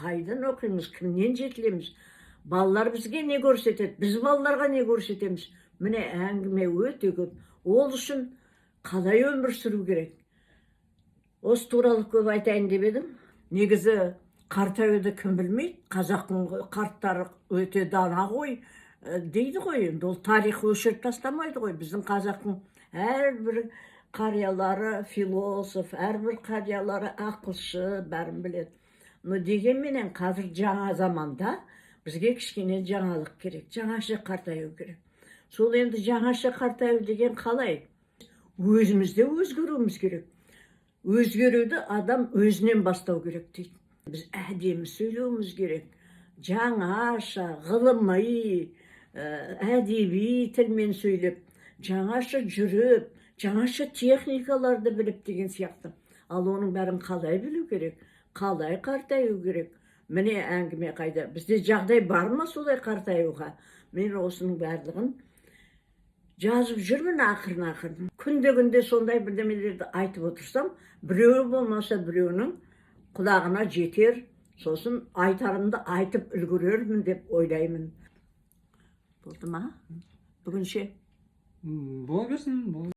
Қайдан оқимыз, кімнен жетілеміз? Балалар бізге не көрсетеді, біз балаларға не көрсетеміз? Міне, әңгіме өте көп. Ол үшін қалай өмір сүру керек, осы туралы көп айтайын деп едім. Негізі, қартаюды кім білмейді? Қазақтың қарттары өте дана ғой дейді ғой. Енді ол тарих өшіріп тастамайды ғой. Біздің қазақтың әрбір қариялары философ, әрбір қариялары ақылшы, бәрін біледі. Но дегенменен қазір жаңа заманда бізге кішкене жаңалық керек, жаңаша қартаю керек. Сол енді жаңаша қартаю деген қалай? Өзіміз де өзгеруіміз керек. Өзгеруді адам өзінен бастау керек дейді. Біз әдемі сөйлеуіміз керек, жаңаша, ғылыми, әдеби тілмен сөйлеп, жаңаша жүріп, жаңаша техникаларды біліп деген сияқты. Ал оның бәрін қалай білу керек, қалай қартаю керек? Міне, әңгіме қайда? Бізде жағдай бар ма солай қартаюға? Мен осының барлығын жазып жүрмін ақырын ақырын. Күнде күнде сондай бірдемелерді айтып отырсам, біреуі болмаса біреуінің құлағына жетер, сосын айтарымды айтып үлгерермін деп ойлаймын. Болды ма бүгінше? Бола берсін, бола.